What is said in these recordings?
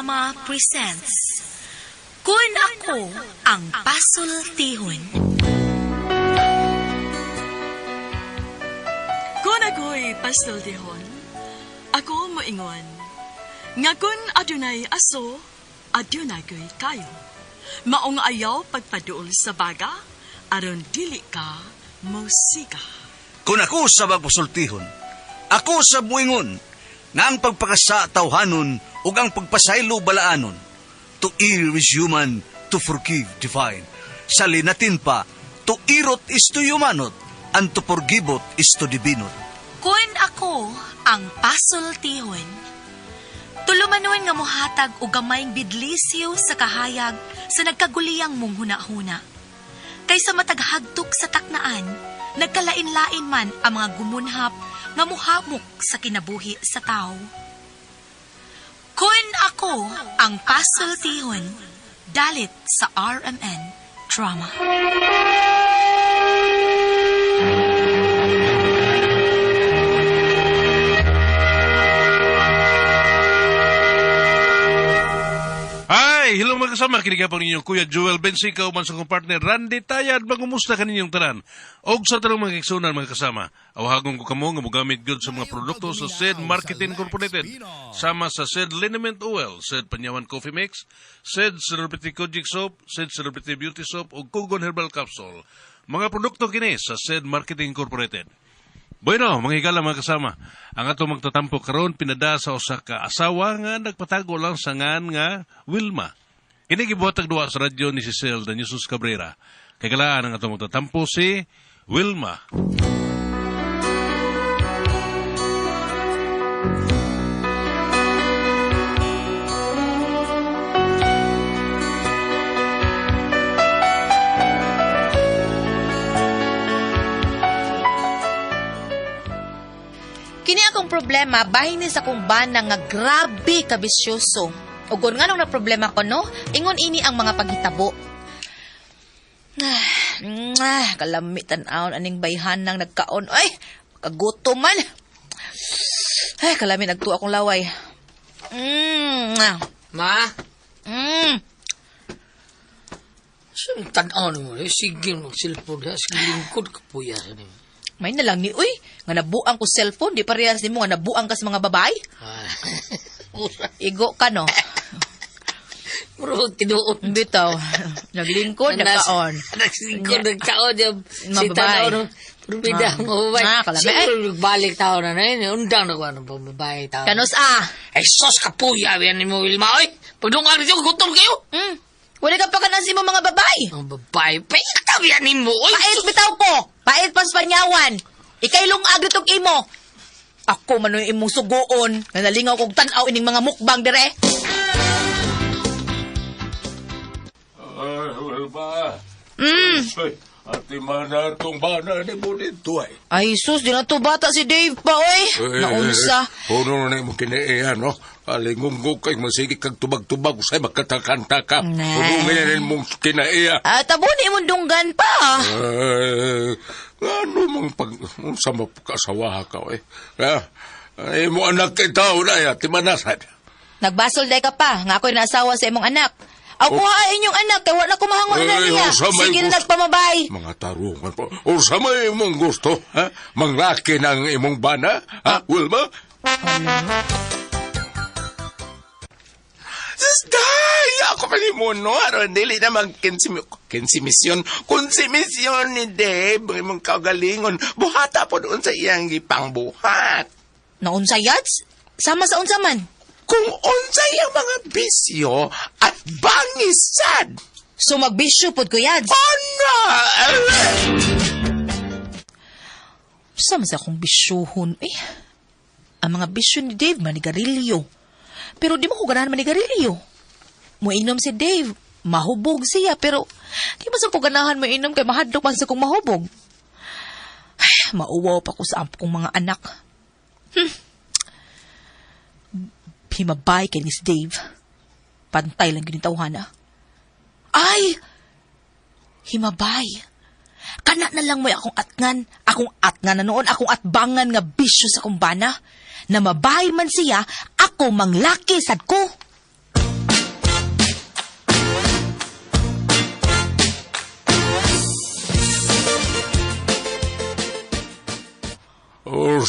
Drama presents Kun Ako Ang Pasultihon. Kung ako'y pasultihon, ako moingon, nga kun adunay aso, adunay ko'y kayo. Maong ayaw pagpaduol sa baga, aron dili ka musika. Kung ako sa magpasultihon, ako sa muingon, nga ang pagpakasa tawhanon ug ang pagpasaylo balaanon. To err is human, to forgive divine. Sa linatin pa, to irot is to humanot, and to forgiveot is to divinot. Kun ako ang pasultihon. Tulumanon nga mohatag og gamayng bidlisyo sa kahayag sa nagkaguliyang mong hunahuna. Kaysa mataghagtok sa taknaan, nagkalain-lain man ang mga gumunhap nga muhamok sa kinabuhi sa tao. Kun ako ang pasultihon, dalit sa RMN Drama. Hi! Hello mga kasama, kini po ninyong Kuya Joel Bensica uman sa kong partner Randy Tayad, magumusta kaninyong tanan. Og sa tanong mga kigsunan mga kasama, awhagon ko kamo nga mogamit gyud sa mga produkto sa SED Marketing Incorporated, sama sa SED Liniment Oil, SED Panyawan Coffee Mix, SED Celebrity Kojic Soap, SED Celebrity Beauty Soap ug Kugon Herbal Capsule. Mga produkto kini sa SED Marketing Incorporated. Bueno, mga higala mga kasama, ang ato magtatampo karon pinada sa usa ka asawa nga nagpatago lang sa ngan nga Wilma. Kini gibuhatag duwa sa radyo ni Cecil Dan Jesus Cabrera. Kay kalaan ang ato magtatampo si Wilma. Kini akong problema bahin ni sa akong bana nga grabe ka bisyoso. Ug kung nganong na problema ko no, ingon ini ang mga paghitabo. Ah, kalami tan-awon aning bayhanang nagkaon. Ay, kagutom man. Ay, kalami nagtuo akong laway. Mm. Ma, Mm. saan tan-aw mo? Eh, sige mag cellphone ha. Sige lingkod ka po yan. May na lang ni uy, nga nabuang ko cellphone, di parehas nimo nga nabuang ka sa mga babae. Ah. Igo ka no. Muro tinuod. Bitaw. Naglingkod, nagkaon. Naglingkod, nagkaon. Yung Mga si babae. tanaw no. Purbida, Ah. mga babae. Ah, kalami. Siguro nagbalik tao na na yun. Undang na ko ano babae tao. Kanos ah. Ay, sos ka po yan ni mo, Wilma. Oy, pagdungan dito, gutom kayo. Mm. Wala ka pa kanan si mo mga babae. Mga babae, paitaw yan ni mo. Oy, Pait sus. bitaw ko. Pait pas panyawan. Ikay lungag ditong imo. Ako man yung imong sugoon. Nga nalingaw kog tan-aw ining mga mukbang dire. Ay, Wilma. Ay, ati mana itong bana ni mo dito ay. Ay sus, di na to bata si Dave pa oy. Naunsa. Puno na mo kinaiya, no? Alingungo kay masigi kag tubag-tubag usay magkatakanta ka. Nah. Puno nga rin mong kinaiya. Ah, tabo ni imong dunggan pa. Ay, ano mong pag... Unsa mo kasawaha ka, eh? Ah, ay mo anak itaw na, ay, ati manasan. Nagbasol day ka pa nga ako'y naasawa sa imong anak. Aw Oh. kuha ay inyong anak kay wala ko mahango na Ay, niya. unsa may Sige na gusto- nagpamabay. Mga tarungan po. Unsa may imong gusto, ha? Manglaki ng imong bana, ha, Wilma? Sus, day! Ako pa ni mo, no? Aron, dili na mag-kinsimisyon. Konsimisyon ni Dave, ang imong kaugalingon. Buhata po doon sa iyang gipangbuhat. Naunsa yads? Sama sa unsa man. Kung unsa iyang mga bisyo at bangisad. So magbisyo pod ko yads. Ano? Sama sa akong bisyuhon eh. Ang mga bisyo ni Dave manigarilyo. Pero di mo ko ganahan manigarilyo. Muinom si Dave, mahubog siya pero di man sa ko ganahan moinom kay mahadlok man sa kong mahubog. Ay, mauwaw pa ko sa ampo kong mga anak. Himabay kay ni si Dave. Pantay lang gyud ni tawhana. Ay! Himabay. Kana na lang mo'y akong atngan na noon, akong atbangan nga bisyo sa kumbana. Na mabay man siya, ako manglaki sad ko.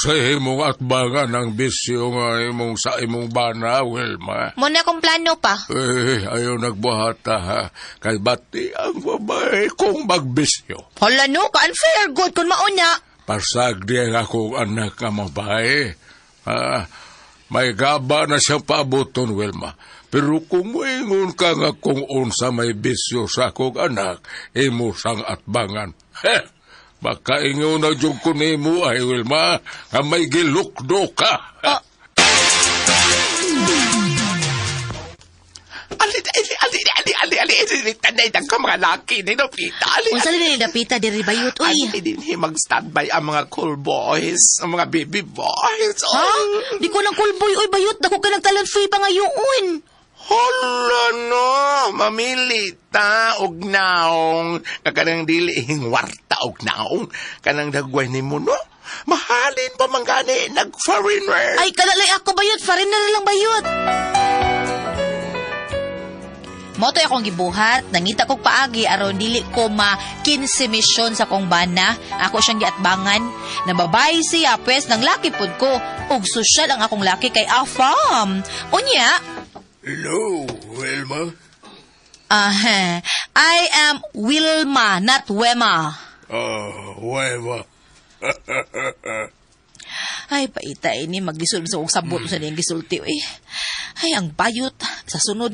sa imong atbangan ang bisyo nga imong sa imong bana, Wilma. Muna akong plano pa. Eh, ayaw nagbuhata ha. Kay bati ang babae kung magbisyo. Hala no, ka-unfair good kung mauna. Pasag di ang akong anak nga babae. Ha, may gaba na siyang paaboton, Wilma. Pero kung moingon ka nga kung unsa may bisyo sa akong anak, imo sang atbangan. Heh! Baka ingon na dyan ko nimo ay, Wilma, nga may gilukdo ka. Ali, ali, ali, ali, ali, ali, ali, tanay ng ko mga laki ni Lupita. Ali, Unsa ni dapita diri bayot uy. Ali, din mag-standby ang mga cool boys, ang mga baby boys. Ha? Di ko nang cool boy uy bayot dako ka nang talent free pa ngayon. Hala no, mamili ta og naong, kakanang dili hingwarta og naong, kanang dagway nimo no. Mahalin pa man gani nag-foreigner. Ay kanalay ako bayot, foreigner na lang bayot. Motoy akong gibuhat, nangita kog paagi aron dili ko ma 15 misyon sa kong bana. Ako siyang giatbangan. Nababay siya pwes nang laki pud ko. Ug sosyal ang akong laki kay afam. Unya, Hello, Wilma. I am Wilma, not Wema. Oh, Wilma. Ay, paita ini maglisod sa kong sabot sa niyang gisulti eh. Ay, ang bayot. Sa sunod,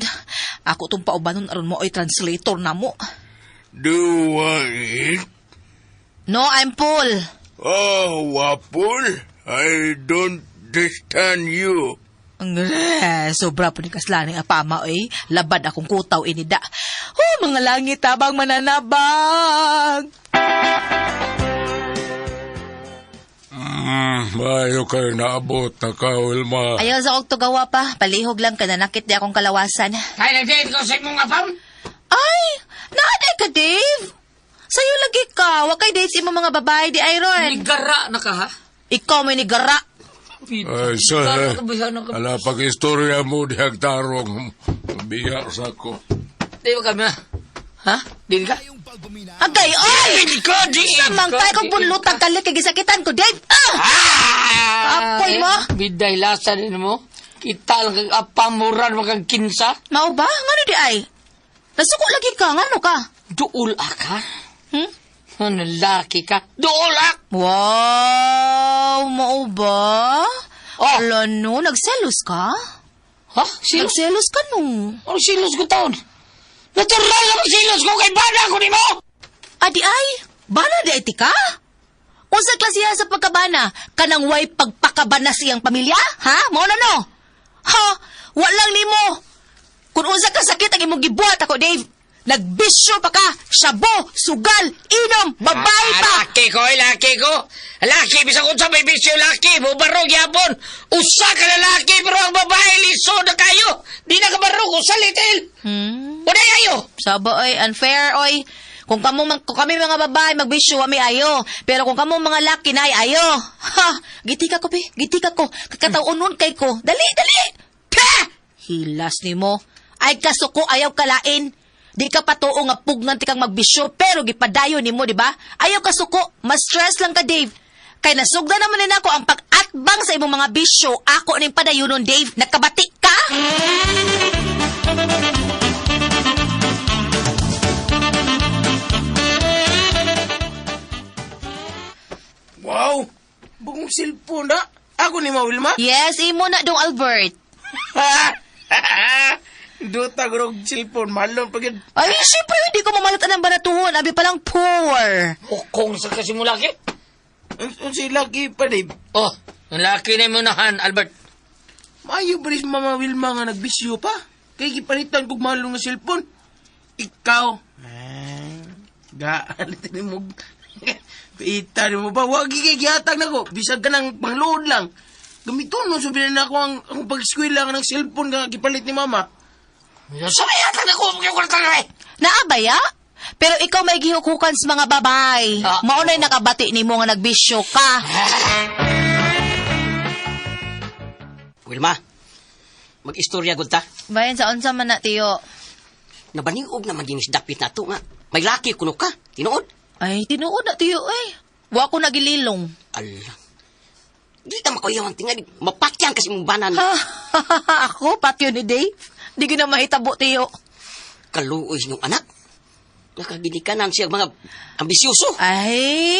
ako tong paubanon aron mo ay translator na mo. Do you want it? No, I'm full. Oh, Wapol, I don't understand you. Ang sobra po ni kaslaning apama eh. Labad akong kutaw inida. Oh, mga langit tabang mananabang. Mayo kayo naabot na ka, Wilma. Ayaw sa kog tugawa pa. Palihog lang kananakit di akong kalawasan. Kaya nag-date ko sa imong apam? Ay, naaday ka, Dave. Sa'yo lagi ka. Wa kay dates imo mga babae di Iron. Nigara na ka, ha? Ikaw may nigara. Ay, sa, ala, pag-istorya mo dihag tarong, biya sa ko. Di ba kami, ha? Ha? Di ka? Agay, oy! Di ka, di Samang tayo kong bunlutang kalik kay gisakitan ko, Dave. Ah! Apoy mo? Biday lasa din mo. Kita lang kag apamuran mo kag kinsa. Mao ba? Ngano di ay? Nasuko lagi ka, ngano ka? Duol ka. Hmm? Ano, laki ka? Duol ak! Wow, mao ba? Oh. Ala no, nagselos ka? Ha? Silos? Nagselos ka no? Ano silos ko taon? Natural na silos ko kay bana ko nimo! Adi ay, bana di ay tika? Unsa klasiha sa pagkabana? Kanang way pagpakabana siyang pamilya? Ha? Mao na no? Ha? Walang nimo. Kung unsa ka sakit ang imong gibuhat ako, Dave. Nagbisyo pa ka, shabu, sugal, inom, babae pa. Laki ko, eh, laki ko. Laki, bisag unsa may bisyo laki, mubarog yapon. Usa ka lalaki pero ang babae lisod na kayo. Di na ka barog, usa little. Wala ayo. Saba oy, unfair oy. Kung kamo kung kami mga babae magbisyo wa mi ayo, pero kung kamo mga laki na ay ayo. Ha, gitika ko bi, gitika ko. Kakataonon kay ko. Dali, dali. Pah! Hilas nimo. Ay kasuko ayaw kalain. Di ka patuo nga pugnan ti kang magbisyo pero gipadayon nimo, di ba? Ayaw kasuko, mas stress lang ka, Dave. Kay nasugda naman din ako ang pag-atbang sa imong mga bisyo, ako ning padayonon, Dave. Nakabati ka? Wow! Bagong cellphone na. Ako ni Ma Wilma? Yes, imo na dong Albert. Duta grog cellphone. Mahal lang pagid. Ay, syempre, hindi ko mamalatan ang banatuhon. Abi palang poor. Ukong sa kasi mo laki. Unsa laki pa, Dave? Oh, ang laki na mo nahan, Albert. Maayo ba rin si Mama Wilma nga nagbisyo pa? Kay gipalitan kog mahal nga cellphone. Ikaw. Ah, Galit ni mo. Paita ni mo ba? Wag kay gihatag nako. Bisag ka ng pangload lang. Gamiton mo sabihin na ako ang pag-eskwela nga ng cellphone nga gipalit ni Mama. Sabi yata na ko, yung kwarta na eh. Naabaya? Pero ikaw may gihukukan sa mga babay. Ah. Maunay nakabati nimo nga nagbisyo ka. Wilma, mag-istorya gud ta. Bayan sa unsa man na, tiyo. Nabanig-og naman din dapit na to nga. May laki kuno ka, tinuod. Ay, tinuod na, tiyo, eh. Wa ko nagililong. Ala. Di ka makuyawan tingali. Mapatyan kasi mong banan. Ha? Ako, patyo ni Dave. Di ko na mahitabo, tiyo. Kaluoy nung anak. Nakaginikanan siya mga ambisyoso. Ay,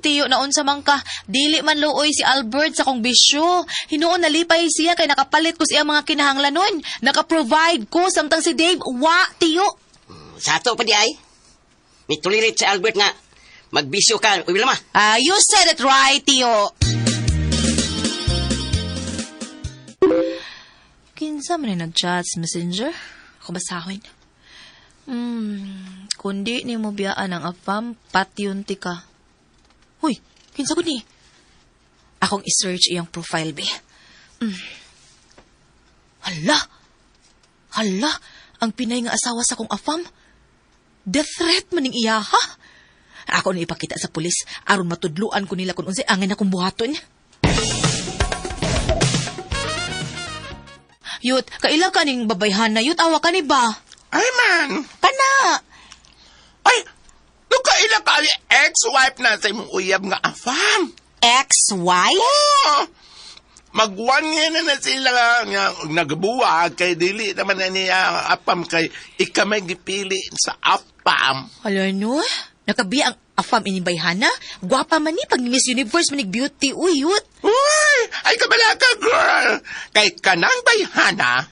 tiyo na unsa man ka. Dili man luoy si Albert sa kong bisyo. Hinuon nalipay siya kay nakapalit ko sa iyang mga kinahanglanon. Naka-provide ko samtang si Dave, wa, tiyo. Sa ato pa di ay. Nitulirit si Albert nga magbisyo ka, Wilma. Ah, you said it right, tiyo. Kinsa man ni nag-chat sa messenger? Ako basahon. Kundi ni mo biyaan ang afam, patyon ti ka. Huy, kinsa ko ni? Akong i-search iyang profile, be. Hala! Hala! Ang Pinay nga asawa sa kong afam. Death threat maning iya, ha? Ako na ipakita sa pulis aron matudluan ko nila kung unsay angay na kong buhaton. Yut, kaila ka ning babayhan na yut, awa ka ni ba? Ay man! Kana! Ay! Nung kaila ka ni ex-wife na sa imong uyab nga afam. Ex-wife? Oo! Mag-one year na na sila nga nagbuwag kay dili naman na niya ang apam kay ikamay gipili sa apam. Hala no, nakabiya ang afam ini bayhana. Gwapa man ni pag ni Miss Universe manig beauty. Uy, yut. Uy! Ay kabala ka, girl! Kay kanang bayhana,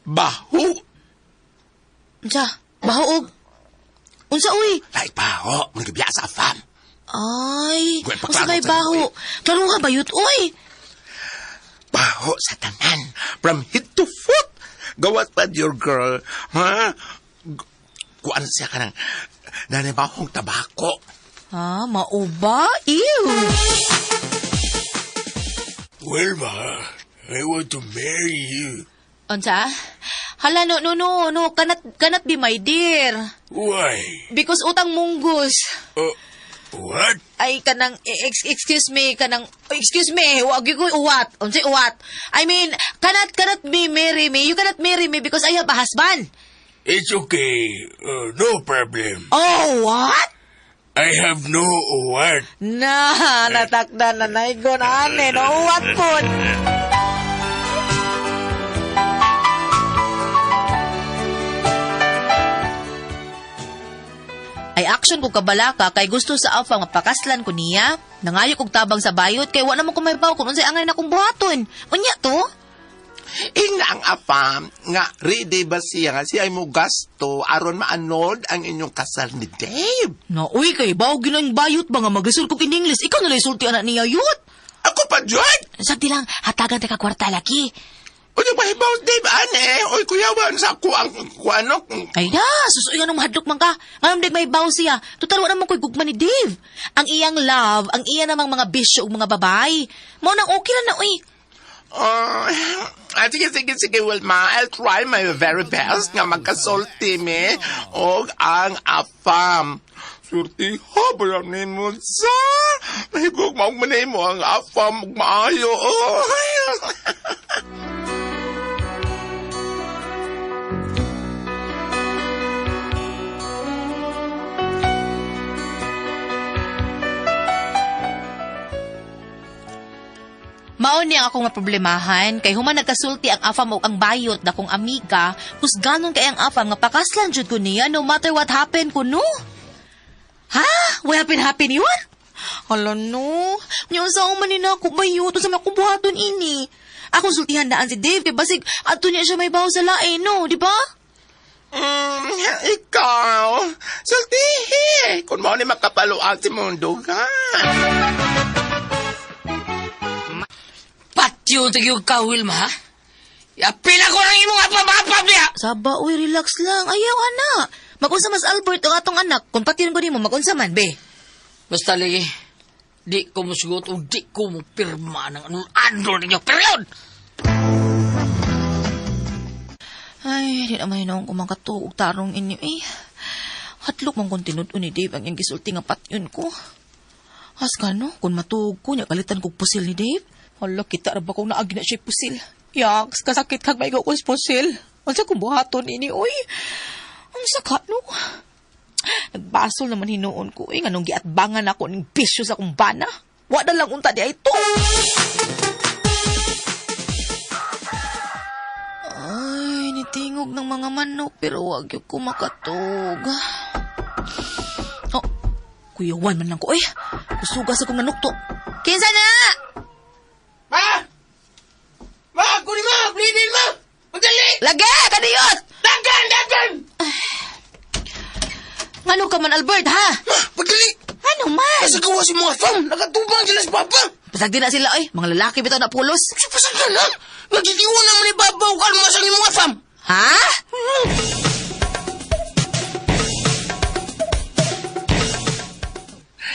Baho. Unsa? Bahoog. Unsa uy? Like baho, nagbiya sa afam. Ay, Gwen, unsa paklaro kay sa baho? imo, Klaruha ba yut uy? Baho sa tanan. From head to foot. Gawas pa your girl. Ha? Kuan siya ka ng nanibahong tabako. Ah, mauba? Ew. Wilma, I want to marry you. Unsa? Hala, no, no, no, no. Cannot be my dear. Why? Because utang munggus. What? Ay, kanang, excuse me, kanang, excuse me, wag ko uwat. Unsay uwat? I mean, cannot be marry me. You cannot marry me because I have a husband. It's okay. No problem. Oh, what? I have no what. Na, natakda na naigon ane, no uwat po. Ay action ko kabalaka kay gusto sa alpha nga pakaslan ko niya. Nangayo kog tabang sa bayot kay wa naman ko may baw kung unsay angay na kong buhaton. Unya to? Ingna ang afam nga ready ba siya nga siya ay mo gasto aron maanod ang inyong kasal ni Dave. Na uy kay baw ginang bayot ba nga magasol ko in English. Ikaw na lang sulti anak niya yut. Ako pa jud. Sagdi lang hatagan ta ka kwarta laki. Uy, mahibaw Dave ane. Uy kuyawan sa ako ang kuano. Ay na, susuy nga nung mahadlok man ka. Ngayon dig may baw siya. Total wa naman ko'y gugma ni Dave. Ang iyang love, ang iya namang mga bisyo ug mga babae. Mao nang okay na na uy. Sige, sige, sige, Wilma. I'll try my very best nga magkasulti mi og ang afam. Surti ha, ba nimo sa? Mahigog maugman mo ang afam ug maayo. Oh. Mao ni ang akong maproblemahan kay human nagkasulti ang afam og ang bayot na kong amiga, husganon kay ang afam nga pakaslan jud ko niya no matter what happen ko no. Ha? What happen happen yun? Hala no. Nya unsa man ni nako bayot unsa man akong buhaton ini. Akong sultihan daan si Dave kay basig adto niya siya may bawo sa lain no, di ba? Ikaw, sultihi. Kung mao ni makapaluag si mundo ka. Patyo tayo ka, Wilma, ha? Yapil ako ng imong apam-apam niya! Saba, uy, relax lang. Ayaw, ana. Magunsa mas Albert ang atong anak. Kung patyon ko nimo, magunsa man, be. Basta lagi, di ko musugot o di ko mo pirma ng anong-ano ninyo. Period! Ay, di naman yun akong kumakatuog tarong inyo, eh. Hatlok man kung tinud-on ni Dave ang iyang gisulti nga patyon ko. As ka, no? Kung matuog ko, niya kalitan kong pusil ni Dave. Hala, kita ra ba kung naagi na siya pusil? Yaks, kasakit kag maigo kong pusil. Unsa kong buhaton ini, uy. Unsa ka, no? Nagbasol naman hinuon ko, eh. Nganong giatbangan ako ning bisyo sa akong bana. Wa na lang unta di ay to. Ay, nitingog ng mga manok pero wag gyud ko makatug. Oh, kuyawan man lang ko. Ay, kusuga sa kong nanukto. Kinsa na? Ma! Ma, kuni ma! Bleeding ma! Magdali! Lagi, kadiyot! Dagan! Dagan! Ngano ka man, Albert, ha? Ma, pagdali! Ano man? Nasa gawa si mga fam! Nakatubang sila sa papa! Pasag din na sila, ay. Mga lalaki bitaw na pulos. Sa pasagan, ha? Nagtitiwan naman ni Papa o kalma sa mga fam! Ha?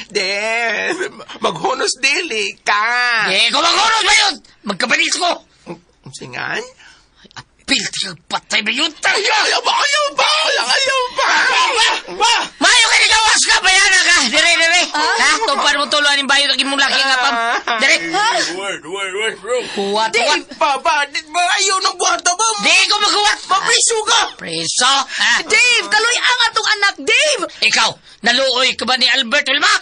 Dave, maghunos dili ka. Eh, kung maghunos ba yun? Magkabalis ko! Singan? Apil, patay ba yun? Ayaw, ayaw ba? Ayaw ba? Ayaw ba? Ma! Mayo ka nagawas ka, bayana ka! Dire, dire! Ha? Tumpan mo tulo aning bayo lagi mong laki nga pam. Dire! Wait, wait, wait, bro. Kuwat, kuwat! Papa, di ba ayaw ng buhata ba? Di ko magkuwat! Mapriso ka! Preso! Ha? Dave, kaloy ang atong anak, Dave! Ikaw, naluoy ka ba ni Albert Wilma?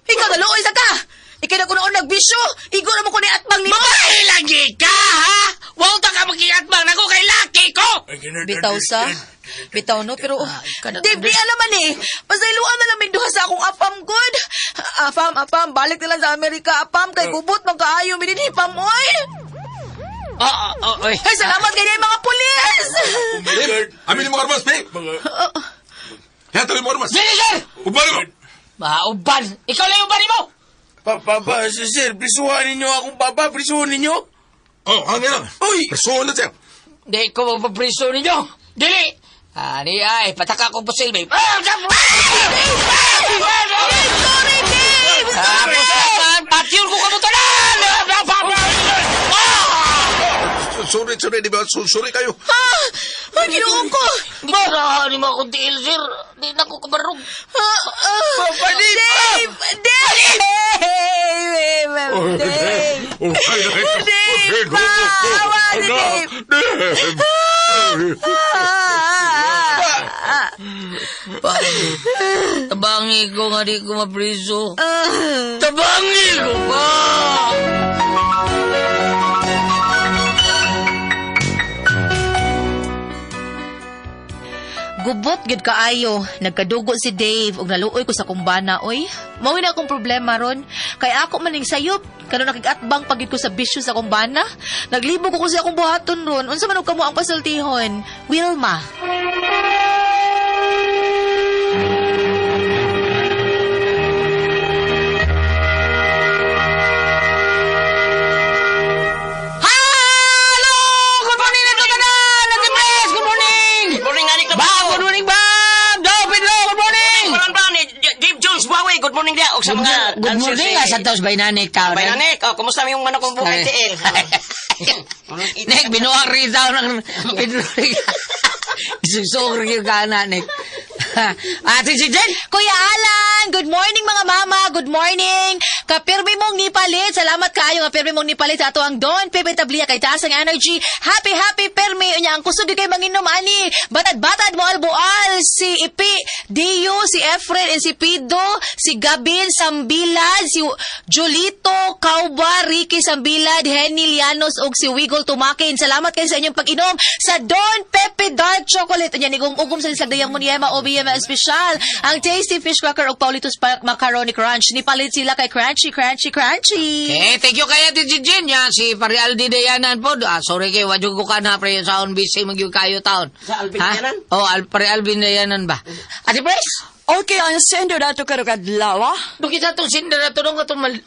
Ikaw naluoy sa ka! Ikaw na kunoon nagbisyo! Igo na mo ko ni atbang nimo! Babae lagi ka, ha? Huwag ta ka magkiatbang nako kay laki ko! Bitaw sa. Bitaw no, pero Dave, di alam man eh. Pasayloan na namin duha sa akong apam good. Apam, apam, balik na lang sa Amerika. Apam, kay gubot, magkaayo, mininipam, oy. Oo, oo, oy. Ay, salamat kay mga pulis! Amin mo armas, babe. Hatag mo armas. Dili, sir! Uban mo. Mauban! Ikaw lang yung uban mo! Papa, sir, prisuhan ninyo akong papa, prisuhan ninyo. Oh, hangin lang. Uy! Prisuhan na siya. Di ko mapapriso ninyo! Dili! Ani ay, pataka akong pusil, babe. Ah! Sorry, Dave! Tapos naman, patyon ko kamutunan! Sorry, sorry, di ba? Sorry kayo. Ah! Ay, ginoo ko! Ba, ni mo akong tiil, sir. Di na ko kabarog. Papa, Dave! Dave! Dave! Dave! Dave! Pa! Awa si Dave! Dave! Tabangi ko nga di ko mapriso. Tabangi ko pa! Gubot gid kaayo, nagkadugo si Dave ug naluoy ko sa kumbana oy. Mao na akong problema ron. Kay ako man ning sayop, kano nakigatbang pagid ko sa bisyo sa kumbana. Naglibog ko sa akong buhaton ron. Unsa man og kamo ang pasultihon? Wilma. Hello! Good morning na to tanan! Ate Pres, good morning! Good morning, Anik Bam, good morning, Bam! Do, Pedro, good morning! Walang ba ni Dave Jones Buawi, good morning dia. Og sa mga Good morning, ah, sa taos Bainanik tao. Baynanik, oh, kumusta yung manok kong bukay tiil? Nek, binuang rin daw ng Pedro. Susok rin yung kana, Nek. Ate si Jen! Kuya Alan, good morning mga mama, good morning. Kapirmi mong nipalit, salamat kaayo nga pirmi mong nipalit sa ato ang Don Pepe Tablia kay taas ang energy. Happy happy pirmi unya ang kusog gyud kay manginom ani. Batad-batad mo albual si Ipi, Dio, si Efren, and si Pido, si Gabin Sambilad, si Julito Cauba, Ricky Sambilad, Henny Lianos ug si Wigol Tumakin. Salamat kayo sa inyong pag-inom sa Don Pepe Dark Chocolate. Unya nigong ugom sa Sagdayang Munyema OBM espesyal. Ang Tasty Fish Cracker ug Paulitos Macaroni Crunch. Nipalit sila kay Crunchy, Crunchy, Crunchy. Eh, thank you kay Ate Jin. Yan, si Pare Aldi Dayanan po. Ah, sorry kay wadyo ko ka na, pre. Sa on busy magyud kayo taon. Sa Alvin Ha? Dayanan? Oh, Pare Alvin Dayanan ba? Ate Pres? Okay, ang sender dato karong adlaw. Dukit sa itong sinder na ito,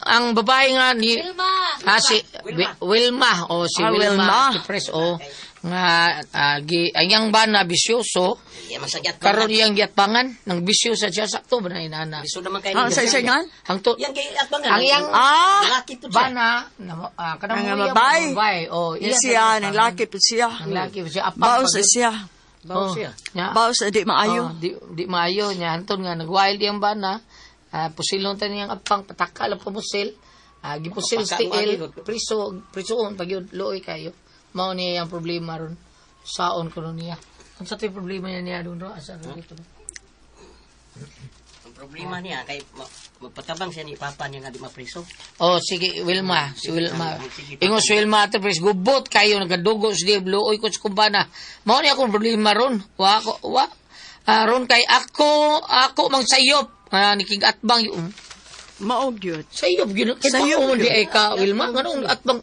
ang babae nga ni... Wilma. Ah, si Wilma. Wilma. Oh, si Ah, Wilma. Wilma. Ate Pres, oh. Nga, ang iyang ba na bisyoso, Yeah, masagyat ko. karon iyang giatbangan, nang bisyo sa siya, sakto ba na inana? Biso naman kayo. Ah, sa isa nga? Ang to, Yang kay atbangan. Ang iyang- Ah, Laki to siya. bana, na, kanang Ang iyang babae. babae. Oh, Yan iya siya, sa nang laki po siya. Ang laki po siya. Apang Baos pag- na siya. Oh, nya. Baos na di maayo. Oh, di maayo niya. Anton nga, nag-wild yung bana. Pusilon tayo niyang apang, pataka lang pamusil. Gipusil Pataka sa mo, tiil. agi. Priso, prisoon, pag yun, luoy kayo. Mao niya ang problema ron. Saon ko nun niya. Ang sa to'y problema niya niya doon, ro? Asa ron dito? Problema niya kay magpatabang siya ni papa niya nga di mapriso. Oh, sige, Wilma, si Wilma. Sige, Ingon si Wilma, Ate Pres, gubot kayo, nagadugo si Dave, luoy ko sa kumbana. Mao niya akong problema ron. Wa ko, wa. Ah, ron kay ako, ako mang sayop. Ah, nikig atbang yung Mao gyud. sayop gyud. Kay Sayop pa gyud. di ay ka Wilma, nganong atbang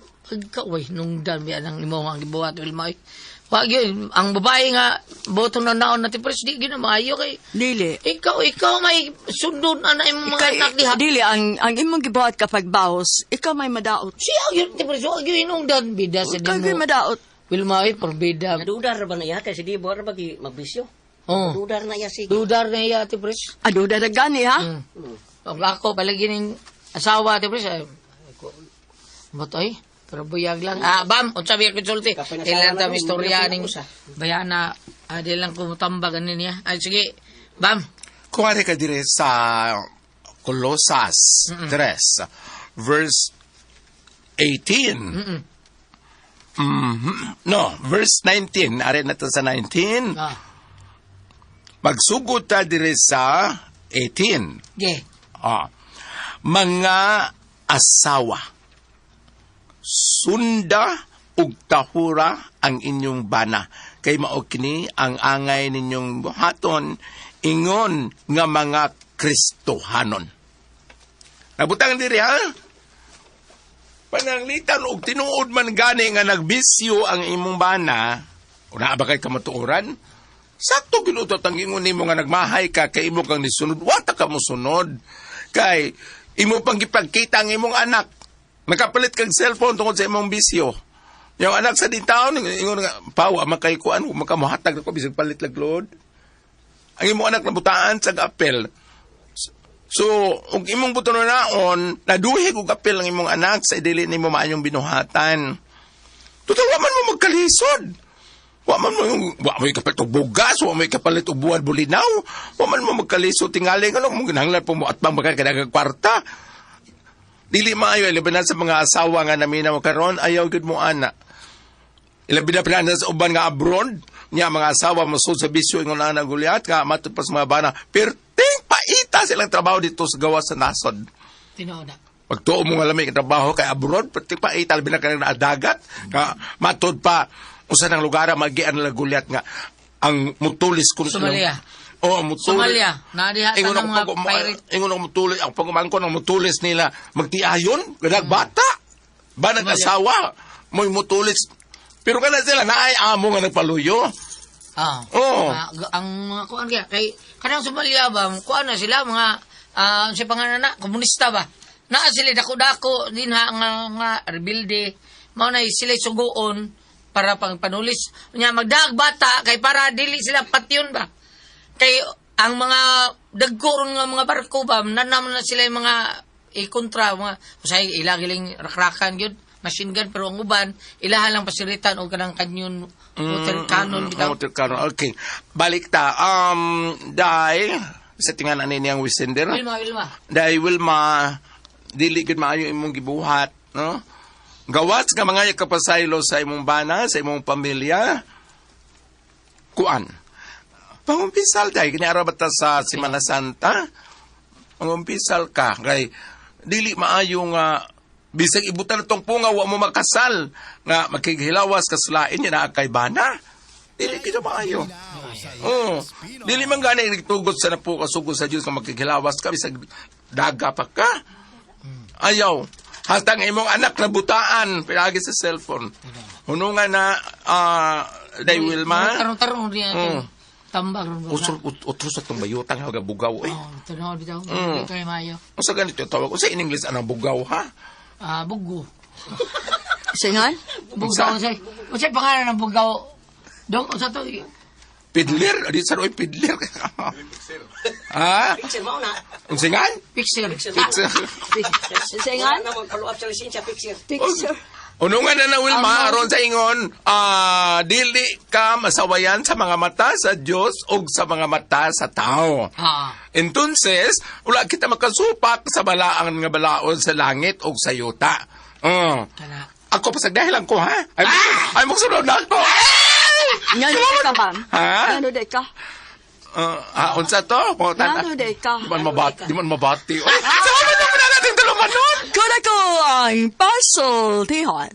ka way nung dami anang imo ang gibuhat Wilma. Oy. Wa gyud ang babae nga boto na naon na Pres, di gyud na maayo kay Dili. ikaw may sundon ana imong mga Kay, anak diha. dili ang imong gibuhat kapag baos, ikaw may madaot. Siya gyud Ate Pres, wa gyud hinungdan bida sa Ikaw gyud nimo. madaot. Wilma ay porbida. Nadudar ba na iya kay si Dibo ra ba gi magbisyo? Oh. Dudar na iya sige. Dudar na iya, Ate Pres. Aduda na gani ha. Ang ako, palagi ning asawa, Ate Pres. Ay, bato ay, pero buyag lang. Ah, bam, unsa biya konsulti. Kapoy na Ilan asawa ta na, istorya hindi na ning usa. bayana, ah, di lang kumutambag ani niya. Ay, sige, bam. Kung ari ka dire sa Colosas 3, verse 18. Mhm. No, verse 19. Ari na to sa 19. Ah, Magsugod ta dire sa 18. ge. Ah. Mga asawa, sunda ug tahura ang inyong bana. Kay mao kini ang angay ninyong buhaton ingon nga mga Kristohanon. Nabutang diri ha? Pananglitan og tinuod man gani nga nagbisyo ang imong bana, una ba kay kamatuoran? Sakto ginutot ang ingon nimo nga nagmahay ka kay imo kang nisunod, wata ka mo sunod. Kay imo pang gipagkita ang imong anak. Nakapalit kag cellphone tungod sa imong bisyo. Yung anak sa di taon, ingon nga, pawa, makay kuan, makamuhatag ako, bisag palit lag load. Ang imong anak nabutaan sa apel. So, ug imong buto naon, naduhig og apel ang imong anak sa dili nimo maayong binuhatan. Total, wa man mo magkalisod. Wa man mo wa mo ikapalit og bugas, wa mo ikapalit og buwan bulinaw. Wa man mo magkalisod tingali ngano mo ginahanglan po mo atbang baka kadaghang kwarta. Dili maayo ilabi na sa mga asawa nga naminaw karon ayaw gyud mo ana. Ilabi na pala sa uban nga abroad niya mga asawa mosud sa bisyo ingon ana gulyat nga matud pa sa mga bana. Perting paita silang trabaho dito sa gawas sa nasod. Tinuod na. Pagtuo mo nga lamig ang trabaho kay abroad, pati pa ital na kanang dagat, nga matod pa usa ng lugar magian nila gulyat nga ang mutulis kun Somalia. Oh, mutulis. Somalia, naadiha sa Ingon ako mga pag pirate. ingon ako mutulis, ako pag ng mutulis nila magtiayon, gadag bata. Ba nag-asawa, mo'y mutulis. Pero kana sila naay amo nga nagpaluyo. Ah. Oo. Ah, ang mga kuan kaya kay kanang Somalia ba, kuan na sila mga unsa pangalan na komunista ba. Naa sila dako-dako din ha nga, nga rebelde. Mao na sila suguon para pang panulis. Nya magdaag bata kay para dili sila patyon ba. Kay ang mga dagko ron nga mga barko ba nanam na sila yung mga ikontra mga usay ila giling rakrakan gyud machine gun pero ang uban ilahan lang pasiritan og kanang kanyon water cannon bitaw. Water cannon. Okay. Balik ta. Dai, sa tingan ani niyang Wisender. Wilma, Wilma. Dahil Wilma, dili gud maayo imong gibuhat, no? Gawas nga mga kapasaylo sa imong bana, sa imong pamilya. Kuan. Pangumpisal dahil kini ara ba ta sa Semana Santa? Pangumpisal ka kay dili maayo nga bisag ibutan tong punga wa mo makasal nga makighilawas ka sa lain niya naa kay bana. Dili kita maayo. Oo. Dili man gani nagtugot sa napo kasugod sa Dios nga makighilawas ka bisag daga pa ka. Ayaw. Hatang imong anak na butaan pinagi sa cellphone. Hunungan na day Wilma. Tarong-tarong niya. Tambag ron. Usor utro sa tong bayutang nga bugaw eh. Oh, tanaw bitaw. Kay mayo. Unsa ganito tawag? Unsa in English anang bugaw ha? Ah, bugo. Singan? Bugaw unsay. Unsay pangalan ng bugaw? Dong unsa to? Pidler, di sa roy pidler. Ha? Picture mao na. Unsa ngan? Pixel. Pixel. Singan? Wala na mag-follow up sa lisensya picture. Picture. Unungan na na Wilma, aron sa ingon, dili ka masawayan sa mga mata sa Dios ug sa mga mata sa tao. Ah. Entonces, wala kita makasupak sa balaang nga balaod sa langit ug sa yuta. Kana. Ako pasag dahil lang ko ha. Ay, ay magsunod na ako. Ngano di ka, ma'am? Ha? Ngano di ka? Unsa to? Ngano day ka? Di man mabati, di man mabati. Oy, sama na pala natin tulumanon. Kuna ko ang pasultihon.